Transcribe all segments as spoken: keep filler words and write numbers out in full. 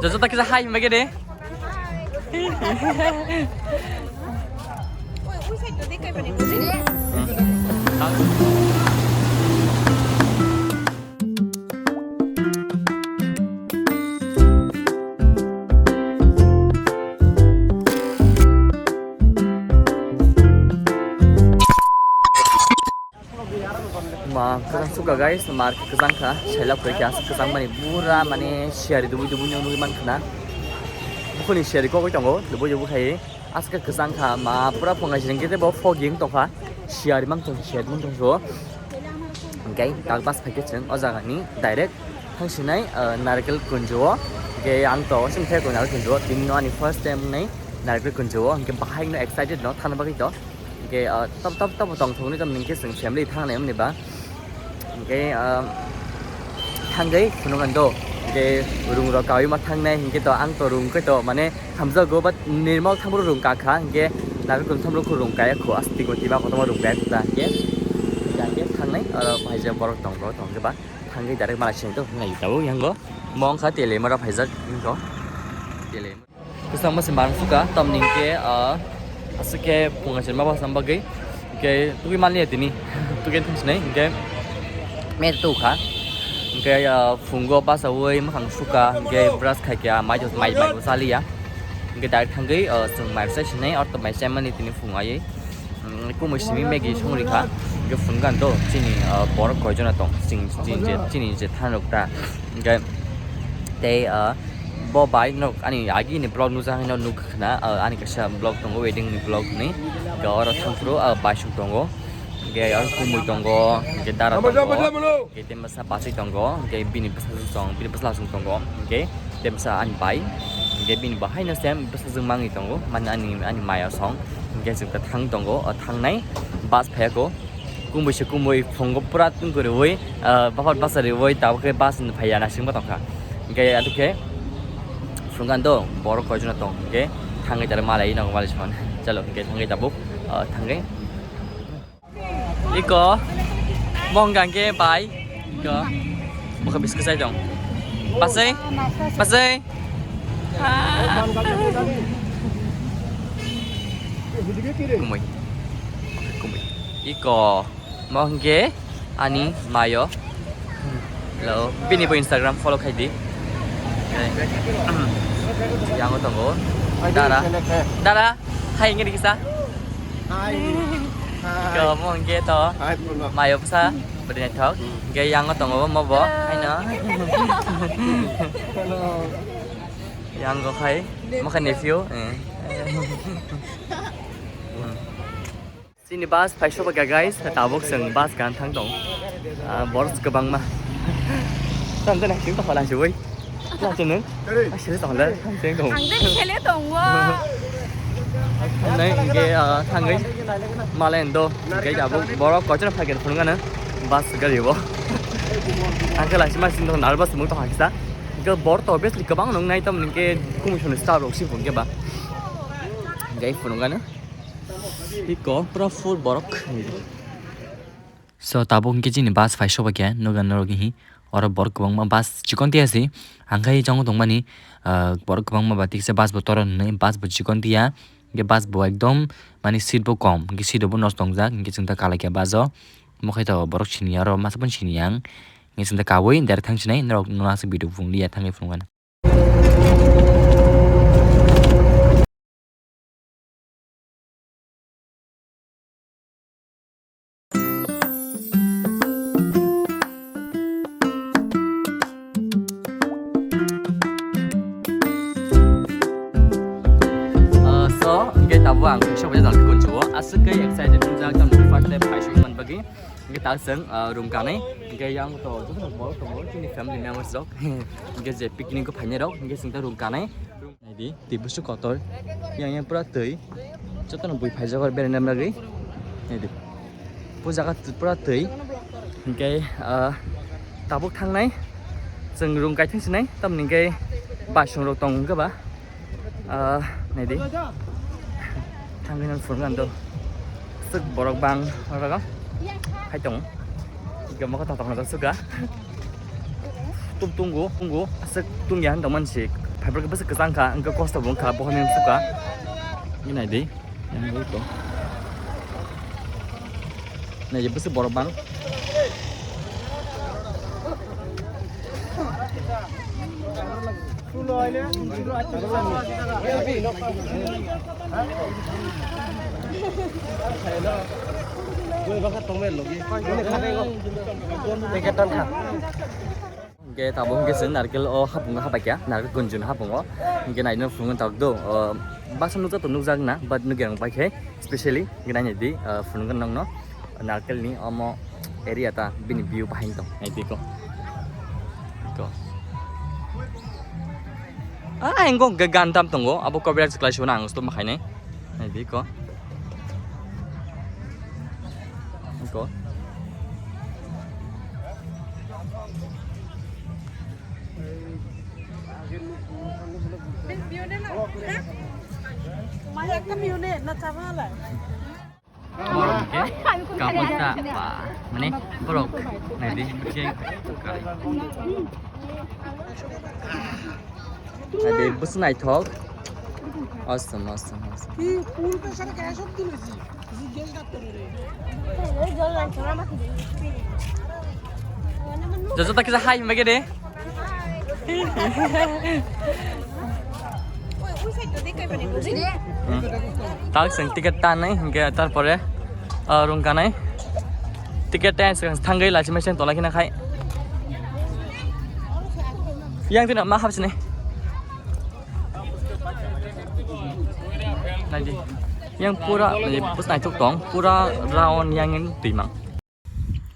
Joto kisa hai himba gede. Ma, kwchang suka guys, mar kwchang kha, selok koi kya kwchang mani pura mane siyari dubui dubui nung nugui man khna. Bukhuni siyari kok tongo, dubui dubui khai. Aska kwchang kha, ma pura phungai sini kete bo foging tokha, siyari mang tong, siyari mang tong so. Okay, tak bus phai khe chwng o jaga ni direct thang sinai, uh, Narikal Kunju o. Okay, ang to sing the ko Narikal Kunju o, tini no ani first time nai Narikal Kunju o, okay, bahai no excited no thana bagwi to. Hingke, ah, tab, tab, tab tong thokni tamo hingke chwng family thangnai wngni ba. Hingke, ah, thangwi phunuknani do. Hingke rung rok kaui ma thangnai, hingke to ang to rung khe to mane hamjakgo, but nirmal thangbo rung kakha, hingke nagwi kun thangbo rung kaya kho, asti go tiba kotorma rung kaya kho ta, hingke, hingke thangnai, oro phaijak borok tong, borok tong khe ba thangwi direct mala sini to nai tabuk yango. Mo wngkha Teliamura phaijak wngkha. Teliamura. Kwchangma se mang suka, tamni hingke, ah, aswk khe phunga se ma bwsam bagwi, hingke tugui manya tini, tugui thung sinai, hingke me tu kha, hingke, ah, phungo basaui mwkhang suka, hingke brush khai khe, ah, mai, mai, mai bo chaliya, hingke direct thangwi, ah, chwng mai rwchai sinai, ortho mai chaimani tini phung aiwi. Mm, kumui simi Maggie song rikha, hingke phunukha to chini, ah, borok koijon tong, chini, chini je, chini je thangrok ta, hingke tei, ah, bo bai nok ani agi ni vlog nukjak haino nuk khna, ah, ani kaisa vlog tongo, wedding ni vlog hinwi, hingke oro thangphuru, ah, baisuk tongo, hingke oro kumui tongo, hingke dara tongo. Hingke temsa bachai tongo, hingke bini bwsajwk song, bini bwsajwk song tongo, hingke temsa ani bai, hingke bini bo haino same bwsajwk mangwi tongo, mane ani, ani maya song, hingke chwng ta thang tongo, o thangnai bus phaiya kho, kumui se kumui phungo pura tungkuriui, ah, baphat basa riui tabuk khe bus ni phaiya naisingma tongkha, hingke aduk khe phunukha to borok koijon tong, hingke thangwi tara malai nang malai son, chalo hingke thangwi tabuk, ah, thangwi. Iko, mo hwnkha hwnkhe bai, iko, bokha biskit chai tong. Pasai, pasai. Kumui, kumui. Iko, mo hwnkhe ani mayo. Hello, bini bo Instagram follow khai di. Yang tongo. Dara. Dara, hai ngi kisa. Hai. Hai. Ko mo ngi to. Hai, puno. Mayo bwsa, bwdai naithok. Hmm. Hingke yang tongo mo bo, haino. Hello. Yang go khai, mo khai nephew. Eh. Hmm. Chini bus phai soba kha, guys, tabuk chwng bus gan thang tong. Ah, borok kwbangma. Tang tang sing tong phala sui. Tang tang nung. Ah, sini tong le, tang sing tong. Ang den khele tongo. Nai hingke, ah, thangwi malen do. Hingke tabuk borok kochra phai khe phunukha na bus gari bo. Ang khe laisima sing tong, nervous mung tong hakisa. Hingke borok to obviously kwbang nung nai, tamni hingke kumui soni staff rok si phunukhe ba. Hingke phunukha na. Iko pura full borok. So, tabuk hingke chini bus phai soba khe, nukha norok hi, oro borok kwbangma bus chikon tiya si, ang khai chongo tongmani, ah, borok kwbangma ba tiksa bus bo toron hinwi, bus bo chikon tiya, hingke bus bo ekdom, mani seat bo kom, hingke seat bo nosto wngjak, hingke chwng ta kalai kha bus o, mo khai to borok sini aro masa pon sini yang, hingke chwng ta kaui direct thang sinai, norok no aswk video phung liya thangwi phunukha. Ah, so, hingke tabuk ang kaisa waisa jang kunchuo. Aswk khe excited wngjak, tamo first time phai song man bagwi. Hingke ta chwng, ah, room kanai. Hingke yang to jotono borok tongo, chini family members rok. Hingke je picnic o phainai rok, hingke chwng ta room kanai. Naidi, twi busu kotor. Yang yang pura twi. Jotono bui phaijak aro beraina bagwi. Naidi. Bo jaga t-, pura twi. Hingke, ah, tabuk thangnai. Chwng room kaithang sinai. Tamni hingke basong rok tong hwnkhe ba. Ah, naidi. Thangwi nang phunukha do. Aswk borok bang oro hai tong. Hingke mokol tatok najak suka. Tum tungo, tungo, aswk tungya hinwi tongmani se. Haibrok bwswk kwchang kha, wngkha kosto bo wngkha, bohorni wngsuka. Nai di, yang bai ko. Nai di bwswk borok bang. Hingke tabuk hingke chwng narkel o hapung hapaikha, narkel kunjun hapung o. Hingke naino phunukgwi tabuk do, o, baksa nukjak to nukjak na, but nukya rok paikhe specially hingke nainai di, o, phunukgwi nokno narkel ni omo area ta bini view bahai tong nai di ko. Ko. Ah, engko hingke gan tam tongo, abo copyright kwlai suna ang stop ma khainai. Nai di ko. Ko. Borok hingke kabuta ba, mane borok nai di, hingke kari. Nai di, bwswk naithok. Awesome, awesome, awesome. Jojo ta kisa hai himba gede. Hmm. Tak seng ticket tanai hingke tarpore, ah, rung kanai. Ticket tan seng thangwi lachimai seng tolai khina khai. Yang tino ma hapsini. Nai di. Yang pura, nai di, bus naithok tong, pura round yang ini twi mang.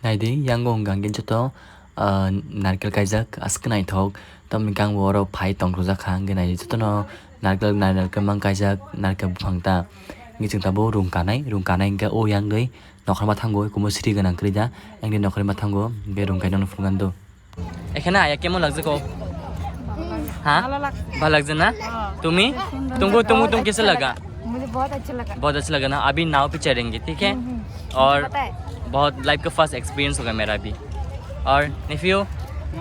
Nai di, yang gong gang joto, ah, narkel kaijak, aswk naithok, tamni kang bo oro phai tong rwjak kha, hingke nai di, jotono narkel, narkel mang kaijak, narkel buphang ta. Hingke chwng tabuk rung kanai, rung kanai hingke o yang doi, nokhorma thango, kumo sri gwnang kwrwi da, yang di nokhorma thango, hingke rung kainai no phunukgwi do. এখানে আয়া কেমন লাগছে কও? হ্যাঁ? ভালো লাগছে। ভালো লাগছে না? হ্যাঁ। তুমি? সুন্দর তুমকো, জায়গা। তুমকো, তুমকো কেসে লাগা? মুঝে বহুত আচ্ছা লাগা। বহুত আচ্ছা লাগা না? अभी नाव पे चढ़ेंगे, ठीक है? हम्म, हम्म। और बताए। बहुत लाइफ का फर्स्ट एक्सपीरियंस होगा मेरा भी। और नेफ्यू,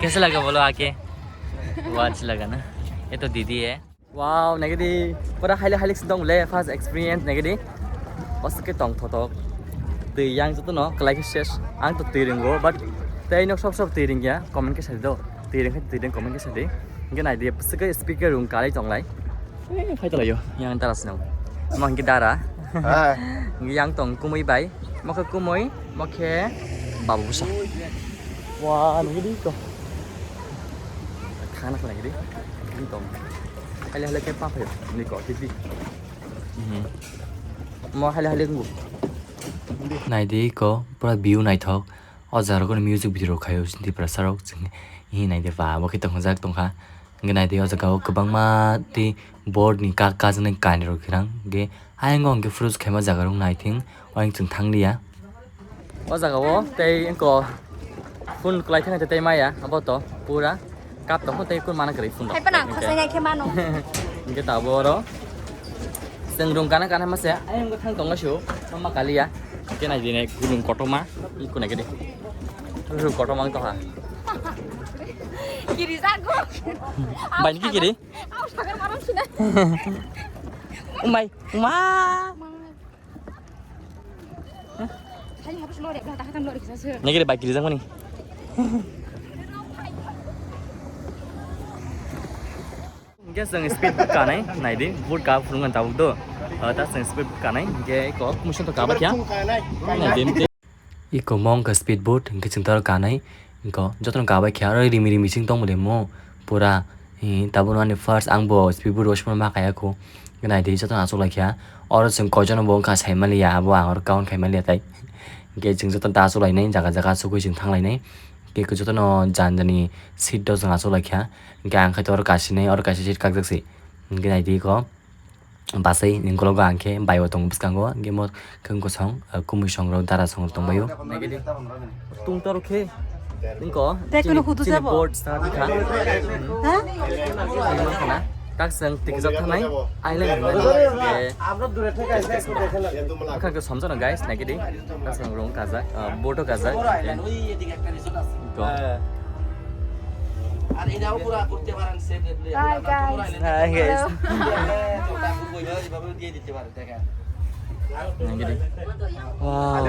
कैसे लगा बोलो आके? बहुत अच्छा लगा ना? ये तो दीदी है। Wow, naigidi, pura highly highly sing tong le first experience naigidi. Bosok ke tong thotok. Twi yang joto no kalai khe ses. Ang to twi ringo, but tei no sob sob twi ringya, comment khe sadi do. Twi ring khe twi ring comment khe sadi. Hingke nai di, bwswk ke speaker rung kalai tong lai. Eh, khai to layo, yang dara sino. Mo hingke dara. Ah. Hingke yang tong kumui bai. Mo khe kumui, mo khe babu busa. Wow, naigidi to. Khana khana gidi. Ini tong. Hali hali ke pa phe. Ini ko titi. Mhm. Mo hali hali ngu. Nai di ko pura view naithok. O jaga rok ni music video rok khaio sini Tiprasa rok. Hi nai di ba bo khe tong jak tong kha. Hingke nai di o jaga o kwbangma tei board ni kak kajaknai kainwi rok khirang. Hingke ayang o hingke fruits khaima jaga rok naithing. O hing chwng thang liya. O jaga o tei wngko phone kwlai thani tei maya abo to pura cup tongkho tei kun mana kwrwi phone rok. Hai phano ang khosai nai khe mano. Hingke tabuk oro chwng rung kana kana masa ayang thang tongo sio mama kaliya. Hingke nai di nai rung kotorma iko nai khe di. Rung kotorma wng tongkha. Kiri jago. Bai ni kiri? Ang sagar maram sina. Umai, ma. Nagiri bike rijak mani. Hingke chwng speed boat kanai, nai di, boat ka phunukgwi tabuk do. Ah, ta chwng speed boat kanai, hingke kok muchung to kaba kya? Nai di, iko mong ka speed boat, hingke chwng toro kanai, iko jotono kabai kya, oro rimi rimi sing tong mole mo, pura. Hi, tabuk ani first ang bo speed boat rosma ma kaya kho. Nai di joto achuk lai kha. Oro chwng koijono bo wngkha sai maliya, abo ang oro count khai maliya tai. Hingke chwng joto da achuk lainai, jaga jaga achugwi chwng thang lainai. Hingke jotono jan jani seat rok chwng achuk lai kha. Hingke ang khai oro kasinai, oro kaisa seat kakjak se. Hingke nai di ko. Basai ni ukologo ang khe bai bo tongo bwskango, hingke mo khe kosong, ah, kumui song rok, dara song rok tong baio. Tung toro khe ningko tei kuno chini, hudu chini jabo? Board sa di kha. Ha? Ningma khana tak sang tik jak thanai, ai le ningma khe. Bwkha khe somjana guys, nai khe di. Tak sang rong kajak, ah, board o kajak. Ko. Hi, guys. Hi, guys. Hello. Nang gini. Wow.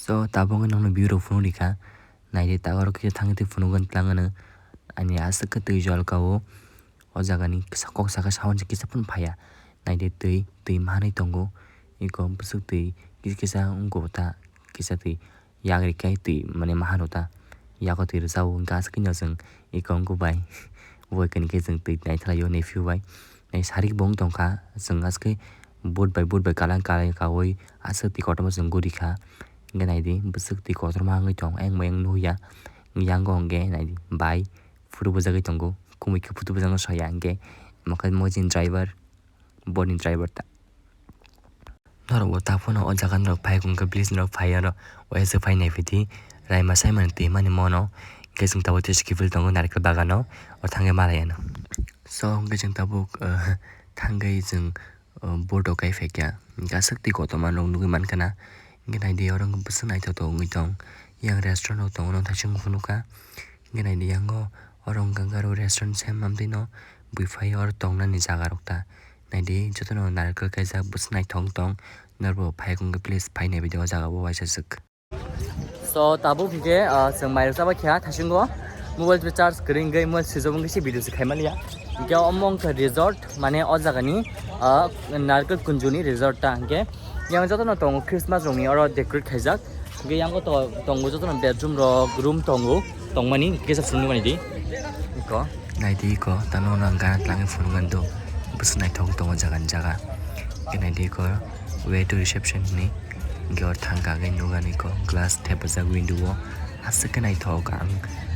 So, tabuk wngkha nokni view rok phunuk rikha. Naidi, ta oro kisa thangwi twi phunukgwi twlang ano. Ani aswk khe twi jol ka-o. O jagani kisa kok saka sound se kisa phano phaiya. Naidi, twi, twi manwi tongo. Eko bwswk twi kisa kisa wngkha ta, kisa twi yagri khe twi mane ma hano ta. Yago twi rwchao hwnkhe aswk khe no chwng eko wngkha bai. Bo khe chwng twi naithalaio nephew bai. Nai sarik bo wng tongkha, chwng aswk khe boat bai boat bai kalang kalang kaui aswk twi kotorma chwng gurikha. Hwnkhe naidi, bwswk twi kotorma wngwi tong, ayang mayang nukya. Yango hwnkhe naidi, bai photo bujagwi tongo, kumui khe photo bujagwi soya hwnkhe, omo khe mo chini driver, boni driver ta. Norok bo ta phano o jaga norok phai hwnkhe, please norok phai oro, waisa phai nai phaidi, raima saimani twi mani mono, hwnkhe chwng tabuk tei skipil tongo narikol bagano, o thangwi malai ano. So, hwnkhe chwng tabuk, ah, thangwi chwng, ah, boat o kai phaikha, hwnkhe aswk twi kotorma norok nugwi mankha na, hwnkhe naidi oro wngkha bwswk naithotok wngwi tong, yang restaurant rok tongo, norok thaisung phunukha, hwnkhe naidi yango oro wngkha restaurant sem mamtwi no, buiphai oro tongnani jaga rok ta. Naidi, jotono narikol kaijak, bwswk naithok tong. Norbo phai khe please phai nai video o jaga o waisa swk. So, tabuk hwnkhe, ah, chwng mairok chaba kha thasingo mobile recharge kwrwi wngwi mobile switch off wngwi se video se khaimaliya. Hwnkhe omo wngkha resort, mane o jagani, ah, narikol kunjuni resort ta hwnkhe. Yang jotono tongo Christmas rokni oro decorate khaijak. Hwnkhe yango to-, tongo jotono bedroom rok, room tongo, tongmani kisa phunukmani di. Iko. Naidi iko, tano nang gana tlangwi phunukgani do. Bwswk naithok tongo jaga ni jaga. Hwnkhe naidi iko, way to reception hinwi. Hwnkhe oro thangkha hwnkhe nukgani iko, glass thepajak window o. Aswk khe naithok ang.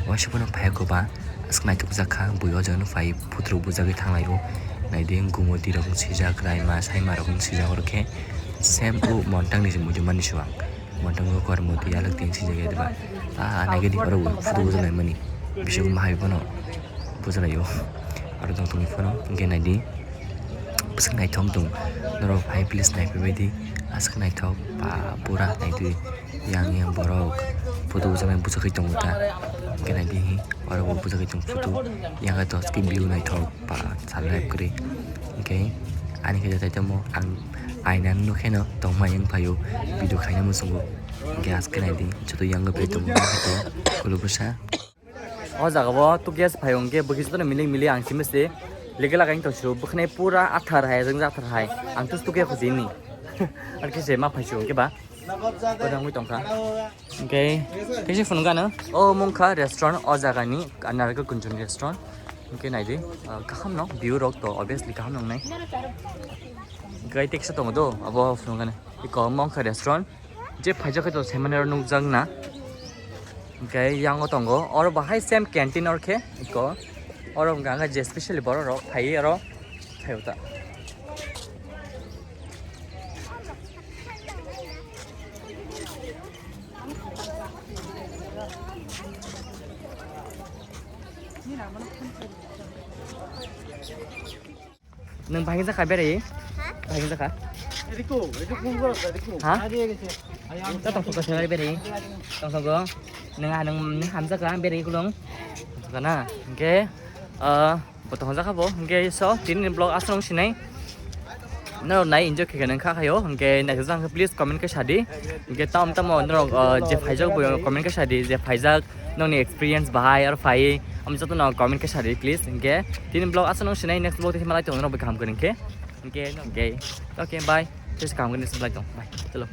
Waisa phano phai eko ba. Aswk naithok jak kha, bui o jaga no phai photo rok bujagwi thang lai o. Naidi gumoti rok wng swijak, raima saima rok wng swijak, oro khe same o montang ni se muitu mani se o ang. Montang o kormo twi alak tin swijak ya diba. Ah, naigadi oro bo photo bujak nai mani. Bisingo mahai bono bujak lai o. Aro tong tongni phano hwnkhe naidi. Bwswk naithok tong. Norok phai please naiphai baidi. Aswk naithok ba pura naitwi. Yang yang borok photo bujak bujagwi tongo ta. Hwnkhe naidi oro bo bujagwi tong photo. Yang to skip view naithok ba salai kwrwi. Hwnkhe ani khe joto tamo ang aina nukhe no tongma yang phaio video khaina muchungo. Hwnkhe aswk naidi joto yang bai tongo khulubwsa. O jaga o two guest phai hwnkhe bwkhe jotono milik milik ang simi se Lege lagai tong su bwkhnai pura athar hai, rwngja athar hai. Ang tus tuke khujini. Ar khe se ma phai su hwnkhe ba. Kodang wi tongkha. Hwnkhe kaisa phunukgano. O mungkha restaurant, o jagani Narikol Kunchun restaurant. Hwnkhe naidi, ah, kaham no view rok to obviously kaham nongnai. Hwnkhe teksa tongo do, abo phunukgano. Iko mungkha restaurant. Je phaijak khe to saimanero nukjakna. Hwnkhe yango tongo. Oro bahai same canteen oro khe iko. Oro hwnkha hwnkhe je specially borok rok phaiwi oro khaio ta. Nwng bahai jakha berai? Bahai jakha? Ha? Ta tong thok sengari berai. Tong thok. Nwng ah nwng nwng hamjakha berai kulung. Kana? Hwnkhe, ah, bo tong jakha bo. Hwnkhe so, tini ni vlog aswk sinai. Norok nai enjoy khe nang kha khayo. Hwnkhe naisajak khe please comment khe sadi. Hwnkhe tam tamo norok, ah, je phaijak bo comment khe sadi. Je phaijak nokni experience bahai or phai. Am joto no comment khe sadi please. Hwnkhe tini vlog aswk sinai, next vlog tei malai tong norok bai kaham kwrwng khe. Hwnkhe, hwnkhe. Okay, bye. Just kaham kwrwng next vlog tong. Bye. Chalo.